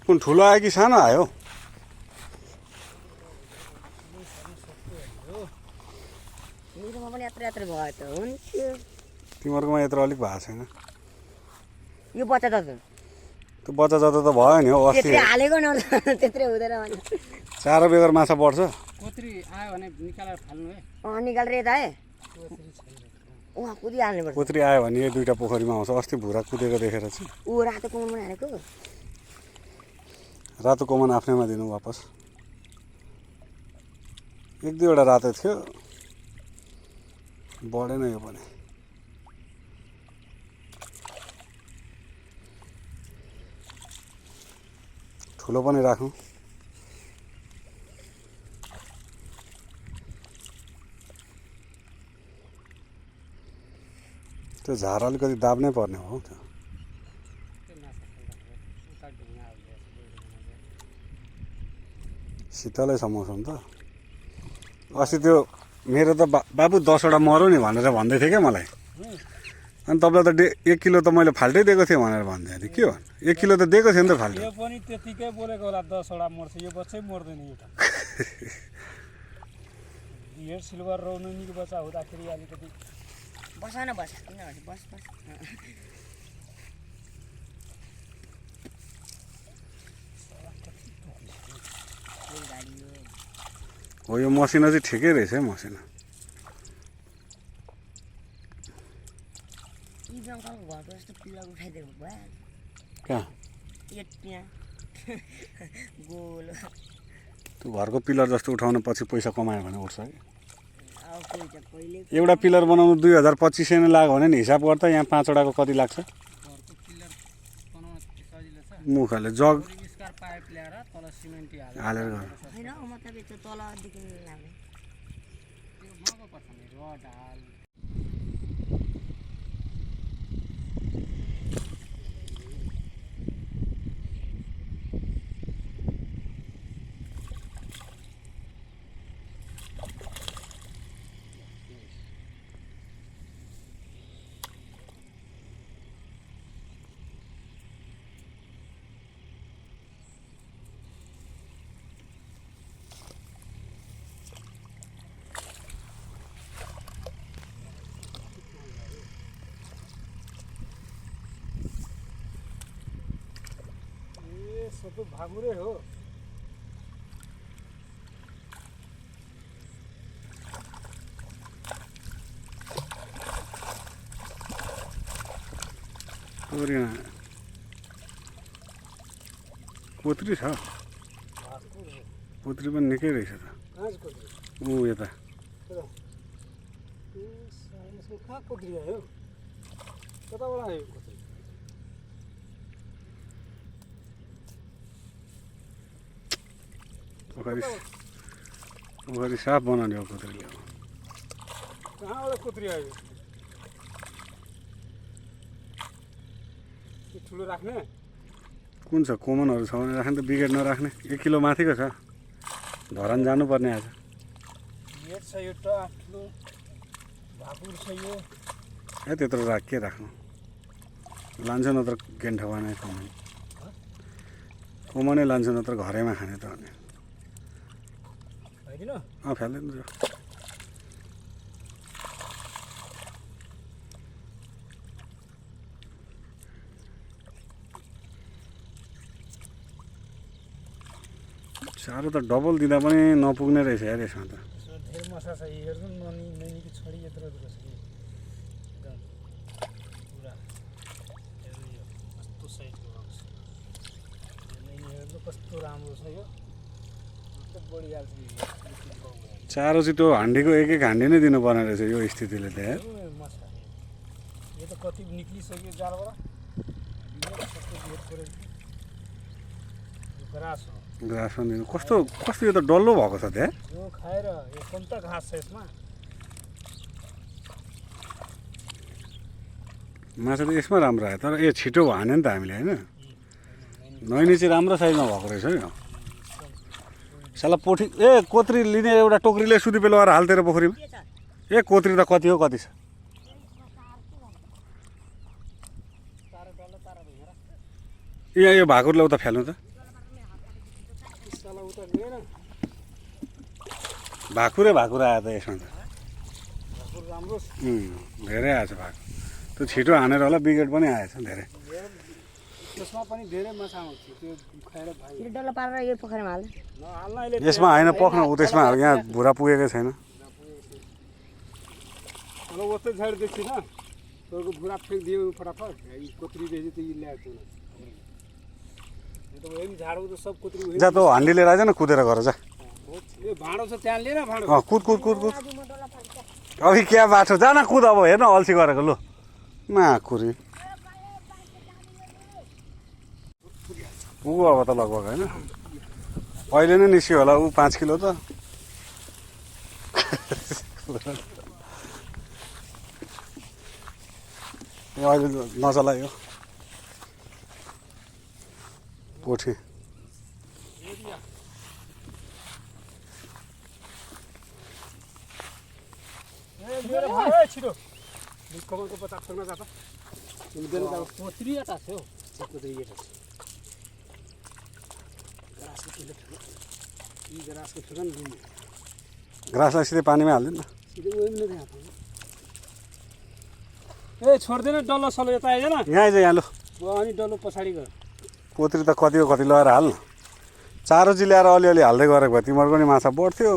कुन ठुलो आयो कि सानो आयो? मेरोमा पनि यत्रो यत्रो भयो त हुन्थ्यो। तिमीहरूकोमा यत्रो अलिक भएको छैन। यो बच्चा जस्तो त्यो बच्चा जता त भयो नि हौ अस्ति। त्यत्रै हालेको न त्यत्रै हुँदैन भने 4 बेगर माछा बढ्छ। कोत्री आयो भने निकालेर फाल्नु है। निकालेर यता है उहाँ कुदिहाल्नु पर्छ। कोत्री आयो भने यो दुईटा पोखरीमा आउँछ। अस्ति भुरा कुदेको देखेर चाहिँ ऊ रातो कमान पनि हालेको। रातो कमान आफ्नैमा दिनु वापस। 1-2वटा रातो थियो, बढेन यो पनि। ठुलो पनि राखौँ। त्यो झार अलिकति दाब्नै पर्ने हो त्यो। शीतलै छ मौसम त। अस्ति त्यो मेरो त बाबु 10वटा मर्यो नि भनेर भन्दै थियो क्या मलाई। अनि तपाईँलाई त 1 किलो त मैले फाल्टै दिएको थिएँ भनेर भन्दै थियो। के हो 1 किलो त दिएको थियो नि त फाल्टै। यो पनि त्यतिकै बोलेको होला 10वटा मर्छ। यो बच्चै मर्दैन यो त। यो सिल्भर रौनुनीको बच्चा हुँदाखेरि अलिकति बस न बस किनभने बस बस हो यो मसिना चाहिँ ठिकै रहेछ है मसिना। यी जङ्गलको घरको जस्तो पिलर उठाइदिएको भयो कहाँ यहाँ गोल त्यो घरको पिलर जस्तो उठाउन पछि पैसा कमायो भने उठ्छ है। अब कोही त कहिले एउटा पिलर बनाउनु 2025 नै लाग्यो भने नि हिसाब गर्दा यहाँ 5वटाको कति लाग्छ? घरको पिलर बनाउन सजिलो छ। मुखले जग स्क्वायर पाइप ल्याएर तल सिमेन्ट हालेर गर्नु। होइन मतलब त्यो तलदेखि लाग्ने त्यो महँगो पर्छ नि रड हाल। सबै भागुरै हो। कोत्री छ। कोत्री पनि निकै रहेछ त। ऊ यता कहाँ कोत्री आयो? कताबाट आयो कोत्री? पोखरी साफ बनाउने हो कोत्रीले। कहाँबाट कोत्री आयो? ठुलो राख्ने कुन छ कोमनहरू छ भने राख्ने त बिगेट नराख्ने। 1 किलो माथिको छ। धरान जानुपर्ने आज। गेट छ यो त ठुलो भाकुर छ यो। ए त्यत्रो राख के राख्नु लान्छु नत्र गेन्ठा बनाए कोमनै लान्छु नत्र घरैमा खाने त अनि। फ्यालिदिनु। चारो त डबल दिँदा पनि नपुग्ने रहेछ यार यसमा त। धेर मसा छ हेर्नु नैनीको छोरी यत्रो यत्रो छ कि एकदम पुरा हेर्नु यो कस्तो साइजको भएको छ। नैनी हेर्नु कस्तो राम्रो छ यो। कस्तो बढिहाल्छ यो। चारो चाहिँ त्यो हान्डीको 1-1 हान्डी नै दिनुपर्ने रहेछ यो स्थितिले त यार। मसा यो त कति निक्लिसक्यो जालबाट। ग्रास हो। घाँस पनि दिनु कस्तो कस्तो यो त डल्लो भएको छ त्यहाँ। यो खाएर यो कम्ता घाँस छ यसमा। माछा त यसमा राम्रो आयो तर यो छिटो हान्यो नि त हामीले होइन। नैनी चाहिँ राम्रो साइजमा भएको रहेछ यो। साला पोठी कोत्री लिने एउटा टोकरीले सुती पेलो आएर हाल्थेर पोखरीमा। ए कोत्री त कति हो कति छ तारा डल्लो तारा भेर यहाँ यो भाकुरलाई उता फ्याल्नु त त्यसलाई उता गएर भाकुरै भाकुर आयो त यसमा त भरपुर राम्रो धेरै आएछ भाकुर त्यो छिटो हानेर होला बिगेट पनि आएछ धेरै त्यसमा पनि धेरै माछा आउँछ त्यो खाएर भाइ फेरि डल्लो पारेर यो पोखरीमा हाल्नु नहाल्न अहिले यसमा होइन पख्न उ त्यसमा यहाँ भुरा पुगेकै छैन अब उस्तै झाड देख्छु न तपाईँको भुरा फ्याँकिदियो फटाफट कोत्री रहेछ त ल्याएको थिएन तो झाड़ू तो सब कुतरी हुई जा त हान्डी लिएर आइज न कुदेर गर जा ये भाँडो छ त्यहाँ लिएर भाँडो कुद कुद कुद कुद अघि क्या बाटो जा न कुद अब हेर्न अल्छी गरेको लु माकुरी ऊ अब त लगभग होइन अहिले नै निस्क्यो होला ऊ 5 किलो त ए अहिले नचलायो पोठी छिटो कमलको पत्ता छोड्न जाँदा कोत्री यता छ हौ कोत्री यता छ ग्रासको ठुलो नि ग्रासलाई सिधै पानीमा हाल्दैन न सिधै उयो नै त्यहाँ ए छोड्दैन डल्लो सलो यता आइज न यहाँ आइज यहाँ लु अनि डल्लो पछाडि गयो पोत्री त कति हो कति लगाएर हाल्न चारो जिल्याएर अलिअलि हाल्दै गरेको भए तिमीहरूको नि माछा बढ्थ्यो